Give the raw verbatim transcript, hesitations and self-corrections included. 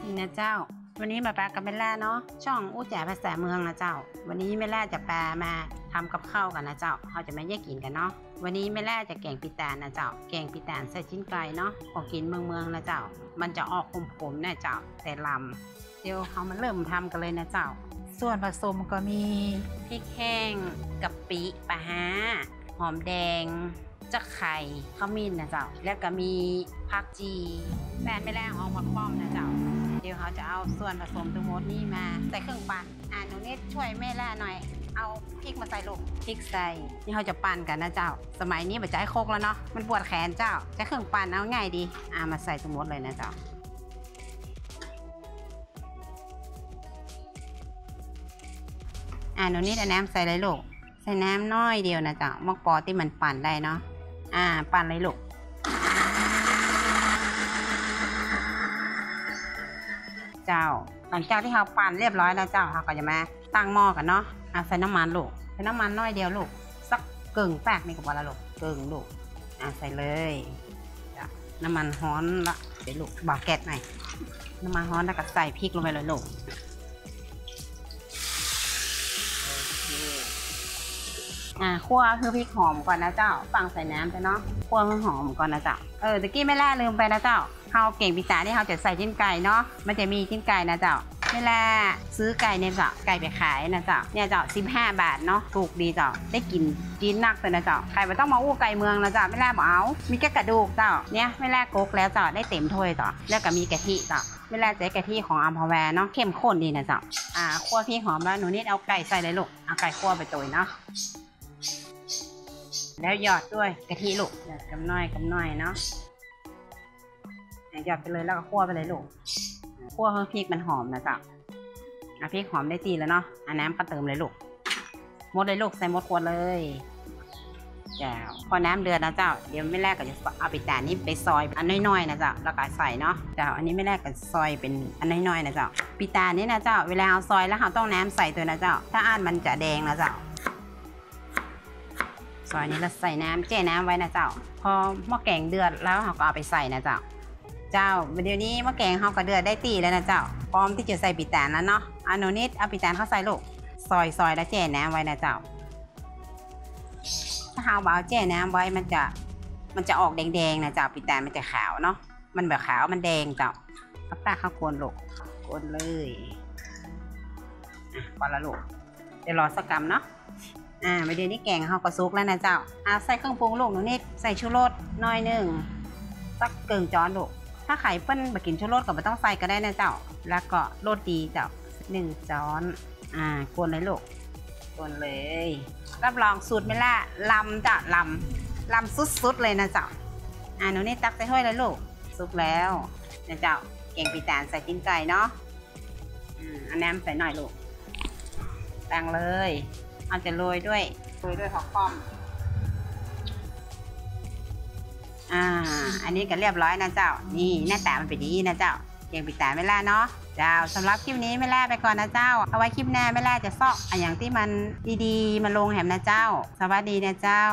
นี่นะเจ้า วันนี้มาปะกับแม่แร่เนาะ ช่องอู้จ๋าภาษาเมืองนะเจ้า วันนี้แม่แร่จะปามาทำกับข้าวกั๋นนะเจ้า เฮาจะมาเยียะกิ๋นกั๋นเนาะ วันนี้แม่แร่จะแก๋งปีต๋านนะเจ้า แก๋งปีต๋านใส่จิ๊นไก่เนาะ ของกิ๋นเมืองๆ นะเจ้า มันจะออกขมๆ นะเจ้า แต่ลำ เดี๋ยวเฮามาเริ่มทำกั๋นเลยนะเจ้า ส่วนผสมก็มีพริกแห้ง กะปิ ปลาฮ้า หอมแดง จะไข่ ขมิ้นนะเจ้า แล้วก็มีผักจี แป้นแม่แร่เอาผักป้อมนะเจ้า เดี๋ยวเฮาจะเอาส่วนผสมตังหมดนี้มาใส่เครื่องปั่น อ่า หนูนิดช่วยแม่แร่หน่อย เอาพริกมาใส่ลูก พริกใส่ นี่เฮาจะปั่นกั๋นนะเจ้า สมัยนี้บ่ใจ๊ครกแล้วเนาะ มันปวดแขนเจ้า ใจ๊เครื่องปั่นเอาง่ายดี อ่า มาใส่ตังหมดเลยนะเจ้า อ่า หนูนิดเอาน้ำใส่เลยลูก ใส่น้ำน้อยเดียวนะเจ้า มอกปอตี้มันปั่นได้เนาะ อ่า ปั่นเลยลูก เจ้า หลังจากตี้เฮาปั่นเรียบร้อยแล้วเจ้า เฮาก็จะมาตั้งหม้อกั๋นเนาะ อ่า ใส่น้ำมันลูก ใส่น้ำมันน้อยเดียวลูก สักเกิ่งปากนี่ก็พอละลูก เกิ่งลูก อ่า ใส่เลย เจ้า น้ำมันฮ้อนละ เดี๋ยวลูก เบาแก๊สหน่อย น้ำมันฮ้อนแล้วก็ใส่พริกลงไปเลยลูก อ่า คั่วหื้อพริกหอมก่อนนะเจ้า ฟั่งใส่น้ำไปเนาะ คั่วหื้อหอมก่อนนะเจ้า เออ ตะกี้แม่แร่ลืมไปนะเจ้า เฮาแก๋งปีต๋านนี่เฮาจะใส่จิ๊นไก่เนาะ มันจะมีจิ๊นไก่นะเจ้า แม่แร่ซื้อไก่เนี่ยเจ้า ไก่ไปขายนะเจ้า เนี่ยเจ้า สิบห้าบาทเนาะ ถูกดีเจ้า ได้กิ๋นจีนนักเลยนะเจ้า ใผบ่ต้องมาอู้ไก่เมืองนะเจ้า แม่แร่บ่เอา มีแค่กระดูกเจ้า เนี่ยแม่แร่กกแล้วเจ้า ได้เต็มถ้วยเจ้า แล้วก็มีกะทิเจ้า แม่แร่ใจ๊กะทิของอัมพวาเนาะ เข้มข้นดีนะเจ้า อ่า คั่วพริกหอมแล้ว หนูนิดเอาไก่ใส่เลยลูก เอาไก่คั่วไปตวยเนาะ แล้วหยอดด้วยกะทิลูก หยอดกำน้อยกำน้อยเนาะ อ่ะ หยอดไปเลย แล้วก็คั่วไปเลยลูก คั่วหื้อพริกมันหอมนะเจ้า อ่ะ พริกหอมได้ตี้แล้วเนาะ อ่ะ น้ำก็เติมเลยลูก หมดเลยลูก ใส่หมดขวดเลย เจ้า พอน้ำเดือดนะเจ้า เดี๋ยวแม่แร่ก็จะเอาปีต๋านนี่ไปซอยอันน้อยๆ นะเจ้า แล้วก็ใส่เนาะ เจ้า อันนี้แม่แร่ก็ซอยเป๋นอันน้อยๆ นะเจ้า ปีต๋านนี่นะเจ้า เวลาเฮาซอยแล้วเฮาต้องน้ำใส่ตวยนะเจ้า ถ้าอั้นมันจะแดงนะเจ้า ซอยนี้แล้วใส่น้ำ แจ้น้ำไว้นะเจ้า พอหม้อแก๋งเดือดแล้วเฮาก็เอาไปใส่นะเจ้า เจ้า เดี๋ยวนี้หม้อแก๋งเฮาก็เดือดได้ตี้แล้วนะเจ้า พร้อมตี้จะใส่ปีต๋านแล้วเนาะ อ่ะ หนูนิดเอาปีต๋านเข้าใส่ลูก ซอยๆ แล้วแจ้น้ำไว้นะเจ้า ถ้าเฮาบ่เอาแจ้น้ำไว้มันจะ มันจะออกแดงๆ นะเจ้า ปีต๋านมันจะขาวเนาะ มันบ่ขาว มันแดงเจ้า เอาตักเข้าคนลูก คนเลย อ่ะ พอละลูก เดี๋ยวรอสักกำเนาะ อ่า เดี๋ยวนี้แก๋งเฮาก็สุกแล้วนะเจ้า อ่า ใส่เครื่องปรุงลูก หนูนิด ใส่ชูรสหน่อยนึ่ง สักเกิ่งจ๊อนลูก ถ้าใผเปิ้นบ่กิ๋นชูรสก็บ่ต้องใส่ก็ได้นะเจ้า แล้วก็รสดีเจ้า นึ่งจ๊อน อ่า คนเลยลูก คนเลย รับรองสูตรแม่แร่ลำเจ้า ลำ ลำสุดๆ เลยนะเจ้า อ่า หนูนิดตักใส่ถ้วยเลยลูก สุกแล้วนะเจ้า แก๋งปีต๋านใส่จิ๊นไก่เนาะ อืม เอาน้ำใส่หน่อยลูก ตั้งเลย เฮาจะโรยด้วย โรยด้วยผักป้อม อ่า อันนี้ก็เรียบร้อยนะเจ้า นี่หน้าต๋ามันเป๋นอย่างนี้นะเจ้า แก๋งปีต๋านแม่แร่เนาะ เจ้า สำหรับคลิปนี้แม่แร่ไปก่อนนะเจ้า เอาไว้คลิปหน้าแม่แร่จะเซาะอะหยังตี้มันดีๆ มาลงแหมนะเจ้า สวัสดีนะเจ้า